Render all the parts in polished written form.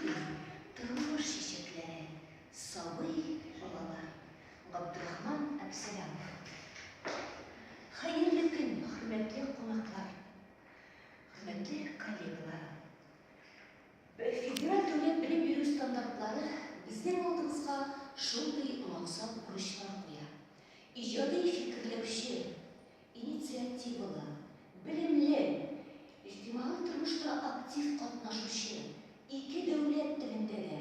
Гөл-гөл, тормыш чәчәкләре, сабый балалар. Габдрахман Әбсәләмов. Хәерле көн, хөрмәтле кунаклар, хөрмәтле коллегаларым. Федераль дәүләт белем бирү стандартлары безнең алдыбызга шундый максат-бурычлар куя. Иҗади фикерләүче, инициативалы, белемле, иҗтимагый тормышта актив катнашучы, ике дәүләт телендә дә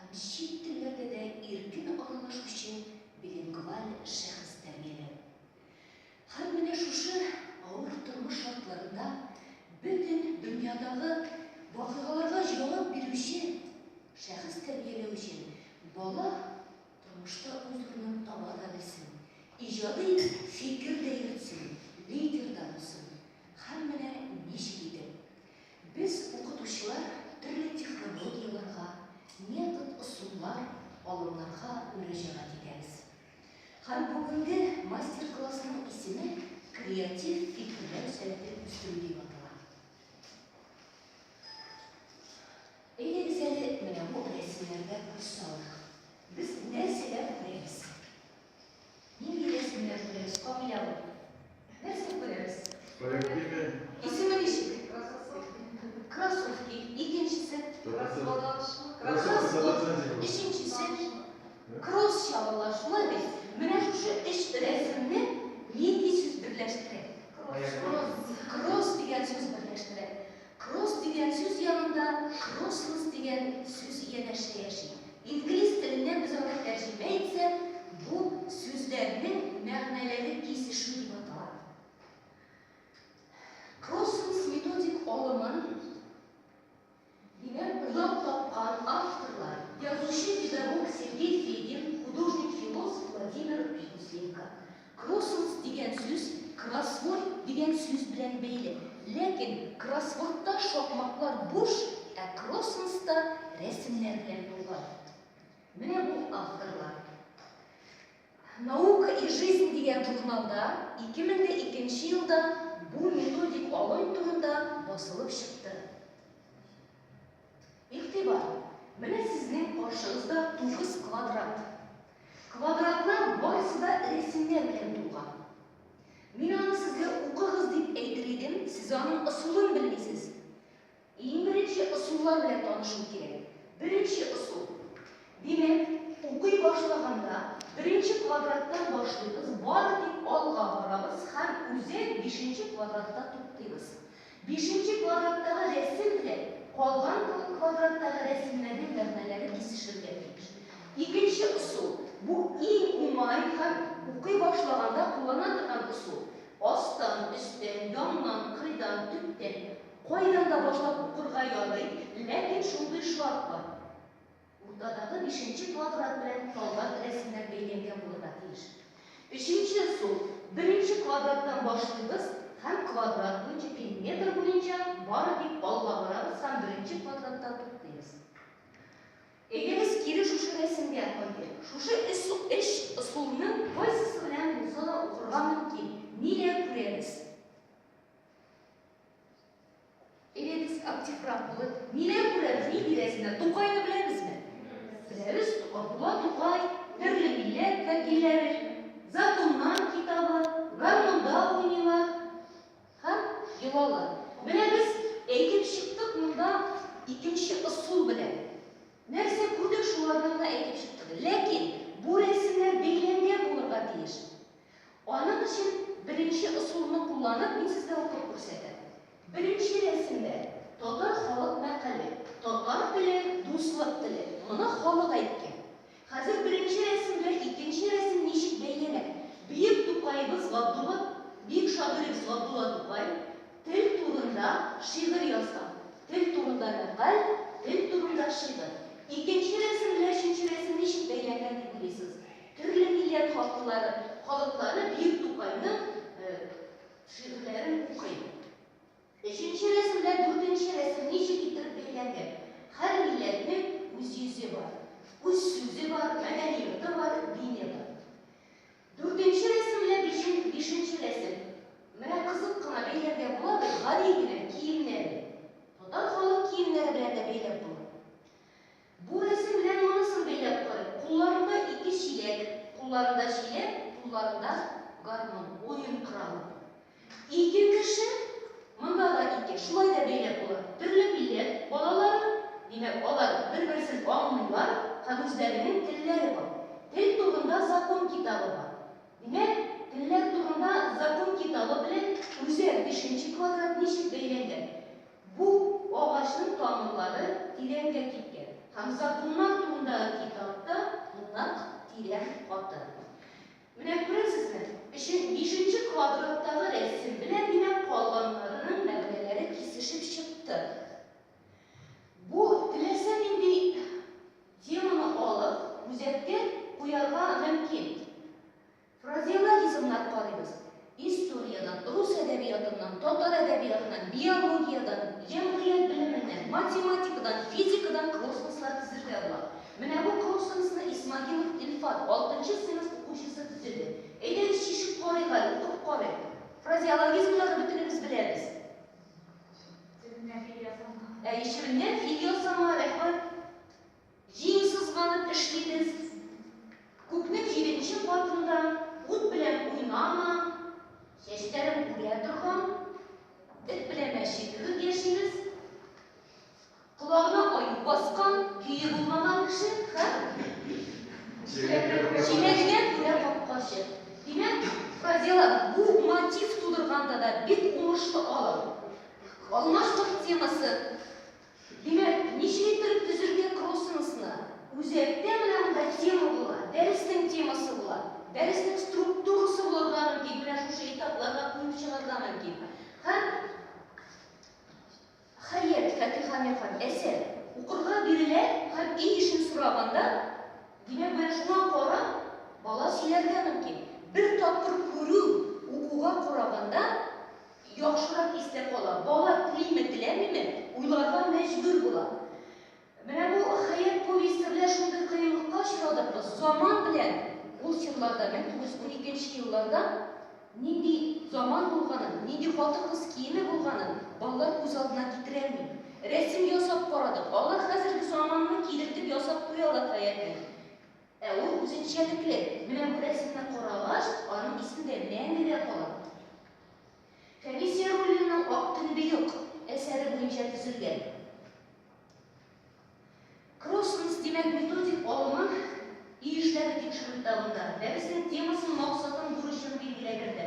һәм чит телләрдә дә иркен аралашучы билингваль шәхес тәрбияләү. Һәм менә шушы авыр тормыш шартларында бөтен дөньядагы вакыйгаларга җавап бирүче шәхес тәрбияләү өчен бала тормышта үз урынын таба да белсен, иҗади фикер дә йөртсен, лидер да булсын. Һәм менә ничек итеп. Без, укытучылар, төрле технологияләргә, метод-ысуллар, алымнарга мөрәҗәгать итәбез. Һәм бүгенге мастер-классның исеме Креатив фикерләү сәләтен үстерү дип атала. Әйдәгез әле менә бу рәсемнәргә күз салыйк. Без нәрсәләр күрәбез? Нинди рәсемнәр күрәбез, Камилә абый? Нәрсә күрәбез? Исеме ничек? Кроссовки. Икенчесе? Кроссовки. Өченчесе? Кросс чабалар, шулай бит? Менә шушы өч рәсемне нинди сүз берләштерә? Кросс дигән сүз берләштерә. Кросс дигән сүз янында кросснес дигән сүз янәшә яши. Инглиз теленнән без аны тәрҗемә итсәк, бу сүзләрнең мәгънәләре кисешү дип атала. Кросснес методик алымын Димәк, уйлап тапкан авторлар, язучы-педагог Сергей Федин, художник-философ Владимир Жусенко. Кроссворд дигән сүз кроссворд дигән сүз белән бәйле. Ләкин кроссвордта шакмаклар буш, ә кроссенста рәсемнәр белән тулган. Менә бу авторлар. Наука и жизнь дигән журналда 2002 нче елда бу методик алым турында басылып чыкты. Игътибар! Менә сезнең каршыгызда тугыз квадрат. Квадратлар барысы да рәсемнәр белән тулган. Мин аны сезгә укыгыз дип әйтер идем, сез аның ысулын белмисез. Иң беренче ысуллар белән танышу кирәк. Беренче ысул. Димәк, укый башлаганда, беренче квадраттан башлыйбыз, бары тик алга барабыз һәм үзәк бишенче квадратта туктыйбыз. Бишенче квадраттагы рәсем белән калган квадраттагы рәсемнәрнең мәгънәләре кисешергә тиеш. Икенче ысул, бу иң уңай һәм укый башлаганда куллана торган ысул. Астан, өстән, яннан, кырыйдан, төптән. Кайдан да башлап укырга ярый, ләкин шундый шарт бар, уртадагы бишенче квадрат белән калган рәсемнәр бәйләнгән булырга тиеш. Өченче ысул, беренче квадраттан башлыйбыз һәм квадрат буенча, периметр буенча бары тик алга барабыз һәм беренче квадратта туктыйбыз. Әйдәгез, кире шушы рәсемгә кайтыйк. Шушы өч ысулның кайсысы белән булса да укырга мөмкин. Ниләр күрәбез? Әйдәгез, активрак булыйк. Ниләр күрәбез, нинди рәсемнәр? Тукайны беләбезме? Беләбез, Габдулла Тукай, төрле милләт вәкилләре, Законнар китабы, гармунда уйныйлар һәм йолалар. Менә без әйтеп чыктык монда икенче ысул белән. Нәрсә күрдек, шуларны гына әйтеп чыктык. Ләкин бу рәсемнәр бәйләнгән булырга тиеш. Аның өчен беренче ысулны кулланып, мин сезгә укып күрсәтәм. Беренче рәсемдә, татар халык мәкале, Татар теле, дуслык теле. Моны халык әйткән. Хәзер беренче рәсем белән икенче рәсем ничек бәйләнә? Бөек Тукаебыз Габдулла, бөек шагыйребез Габдулла Тукай тел турында шигырь язган. Тел турында мәкаль, тел турында шигырь. Икенче рәсем белән өченче рәсем ничек бәйләнгән дип уйлыйсыз? Төрле милләт халкылары, халыклары бөек Тукайның шигырьләрен укый. Өченче рәсем белән дүртенче рәсем ничек иттереп бәйләнгән? Һәр милләтнең үз йөзе бар, үз сүзе бар, мәдәнияты бар, дине бар. Дүртенче рәсем белән бишенче рәсем. Менә кызык кына бәйләргә була бит, гади генә киемнәрне. Татар халык киемнәре белән дә бәйләп була. таныйлар һәм үзләренең телләре бар. Тел турында закон китабы бар. Димәк, телләр турында закон китабы белән үзәк бишенче квадрат ничек бәйләнгән? Бу агачның тамырлары тирәнгә киткән һәм законнар турындагы китап та нык, тирән, каты. Менә күрәсезме, өчен бишенче квадраттагы рәсем белән, димәк, калганнарының мәгънәләре кисешеп чыкты. Бу теләсә нинди теманы алып, үзәккә куярга мөмкин. Фразеологизмнар карыйбыз. Историядән, рус әдәбиятыннан, татар әдәбиятыннан, биологиядән, җәмгыять белеменнән, математикадан, физикадан кроссенслар төзергә була. Менә бу кроссенсны Исмагилов Илфат, алтынчы сыйныф укучысы төзеде. Әйдәгез чишеп карыйк әле, укып карыйк. Фразеологизмнарны бөтенебез беләбез. Чебеннән фил ясама. Әйе, чебеннән фил ясама, рәхмәт. Җиң сызганып эшлибез. Күкнең җиденче катында ут белән уйнама, чәчләрем үрә торган, эт белән мәче кебек яшибез. Колагына аю баскан, көе булмаган кеше һәм чиләгенә күрә капкачы. Димәк, фразеолог бу мотив тудырганда да бик уңышлы алым. Алмашлык темасы. Димәк, ничек иттереп төзергә кроссенсны? Үзәктә менә монда тема була, дәреснең темасы була, дәреснең структурасы булырга мөмкин, менә шушы этапларга куеп чыгарга мөмкин. Һәм Хәят, Фатих Әмирхан, әсәр укырга бирелә һәм өй эшен сораганда, димәк, менә шуңа карап, бала сөйләргә мөмкин. Бер тапкыр күрү, укуга караганда, Яхшырак истә кала. Бала телиме, теләмиме, уйларга мәҗбүр була. Менә бу Хәят повесте белән шундый кыенлыкка очрадык без. Заман белән ул чорларда, 1912 нче елларда нинди заман булганын, нинди хатын-кыз киеме булганын балалар күз алдына китерәлми. Рәсем ясап карадык. Алар хәзерге заманны кидертеп ясап куялар Хәятне. Ә ул үзенчәлекле. Менә бу рәсемне карагач, аның исендә мәңгегә кала. Фәнис Яруллинның Ак төнбоек әсәре буенча төзелгән. Кроссенс, димәк, методик алымын өй эшләре тикшерү этабында, дәреснең темасын, максатын, бурычын билгеләгәндә,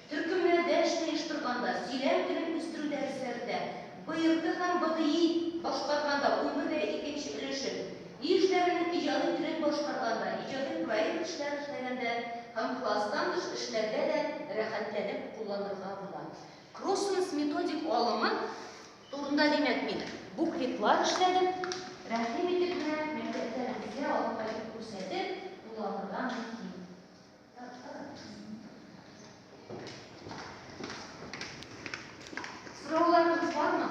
төркемнәрдә эшне оештырганда, сөйләм телен үстерү дәресләрендә, БРТ һәм БДИ башкарганда унны дә икенче өлешен, Өй эшләренең иҗади төрен башкарганда, иҗади проект эшләре эшләгәндә һәм класстан тыш эшләрдә дә рәхәтләнеп кулланырга була. Кроссенс методик алымы турында, димәк, мин буклетлар эшләдем. Рәхим итеп менә мәктәптән безгә алып кайтып күрсәтеп кулланырга мөмкин. Сорауларыгыз бармы?